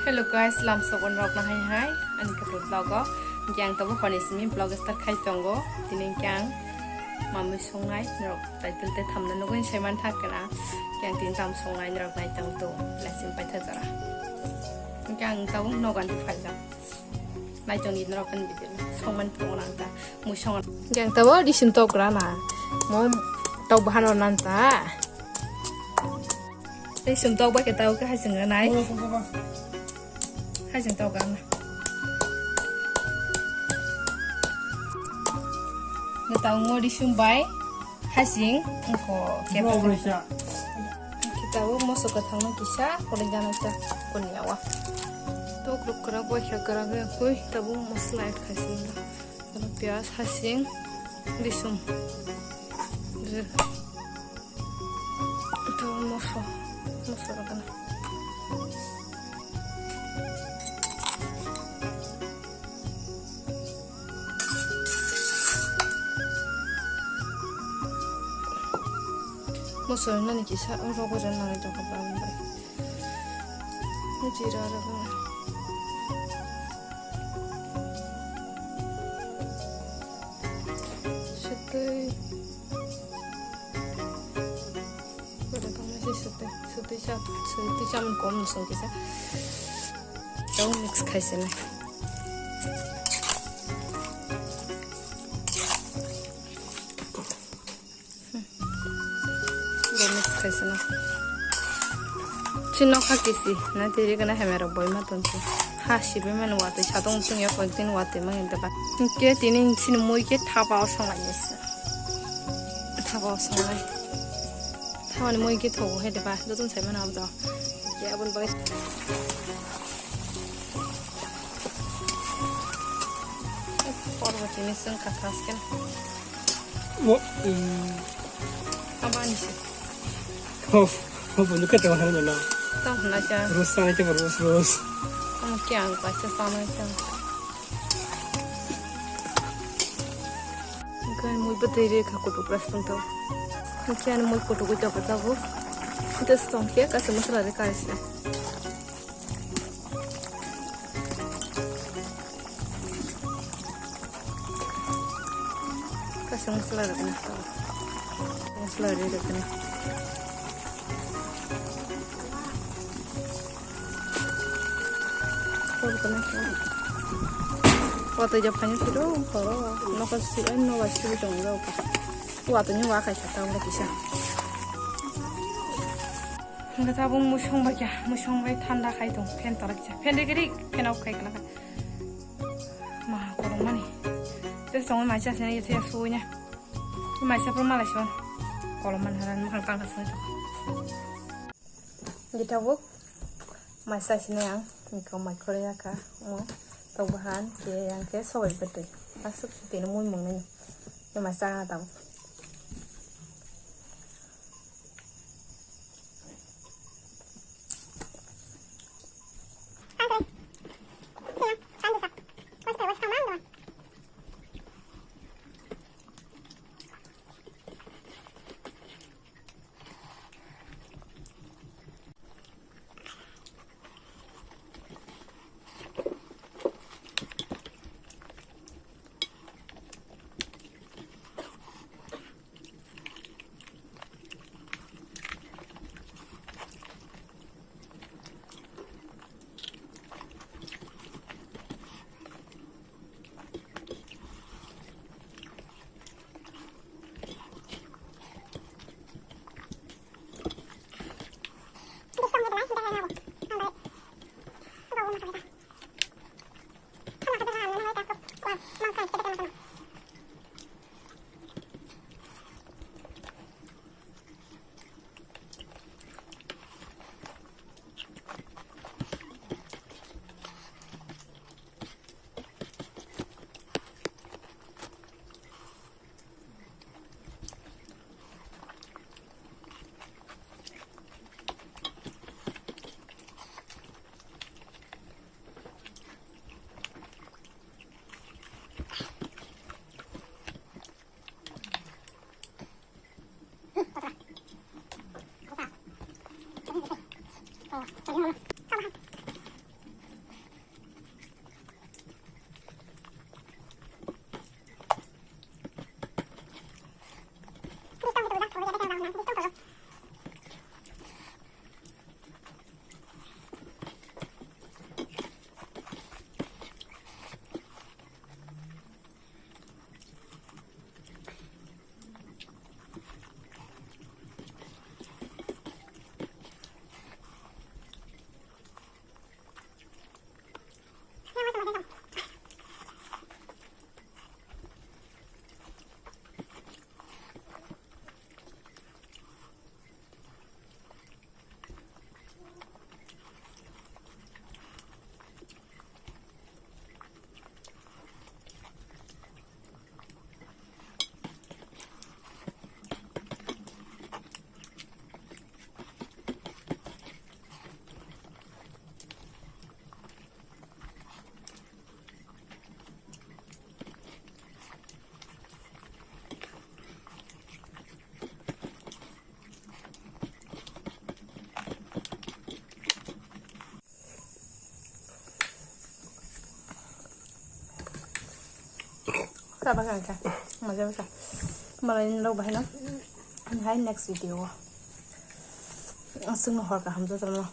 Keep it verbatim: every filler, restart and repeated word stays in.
Hello guys, lamsok on rok na hai hai ani katul vlog o. Hingke ang tobo honi simi vlog start khai tongo. Tini hingke ang mamui songnai norok title te thamna nugui saiman thak kena. Hingke ang tini tam songnai norok nai tong to. Laising paitha jora. Hingke ang tobo nogan di phaijak. Nai tong di norok kan video. Songman tongo nang ta. Mui songan. Hingke ang tobo disin tok rana. Mo tok bahan o nang ta. Tei sum tok bai khe tau khe hasing rwnai. Oh, sum tok ba. Hasing tok rwna. Tau ngori sum bai hasing wngkho khe. Bro, bro, sa. Khe tau moso kwthang no kisa, kori jana cha, koni awa. Tok ruk kwrak bai khe kwrak ya khui, tabo mosla add khai sing. Kono piyaj, hasing, risum. Ito moso, moso rok ano. Moso nani kisa rogo jan nangwi tongkha bwlai bai. Jira rok ano. Sotwi. Pada tongma se sotwi. Sotwi sa, sotwi samung kom nusung kisa. Tau mix khai se nai. Bo mix khai se nai. Chini nokha kisi na tiri gana hamya rok boi ma tong si. Ha sibai mani watwi satong chwng ya koi tin watwi ma hinta ba. Hingke tini chini mui ke thapa o songlai nai se. Thapa o songlai. Thapa ni mui ke thogo hai de ba. Joto sai mani abdo. Hingke aboni bagwi. Porbo tini chwng kha thas khe. Mo, mm. Abani se. Oh, oh, bunu kata wahana na. Tamo hwnai kha. Rose sanai khe rose, rose. Tamo khe ang kaisa sanai kha. Hingke mui bwtwi re kha kutuk rok song tong. Hingke ani mui kutuk ui tong kha tabuk. Hingke song khe kaisa masala re kaisa. Kaisa masala rok no. Masala ri rok no. Watwi ja phani phiro phoro. Nokha si, ai nokha si tong rok. Watwi ni wa kaisa tang kisa. Hingke tabuk musong bai kha, musong bai thanda khai tong, fan torok kisa, fan rik rik, fan off khai kana kha. Ma kolom mani. Te song mai cha sene yese sunya. Mai cha pur malai son. Kolom man haran mahal kang ka sene. Di tabuk mai cha sene ang, ni ko mai kore ya ka. Mo to bahan ke yang ke soi bete. Asuk sitene mui mung ni. Ni mai cha tabuk. Chaba kha kha. Maja bwsa. Malai ni rok bahai no. Hai next video o. Aswk no hor kaham jajalno.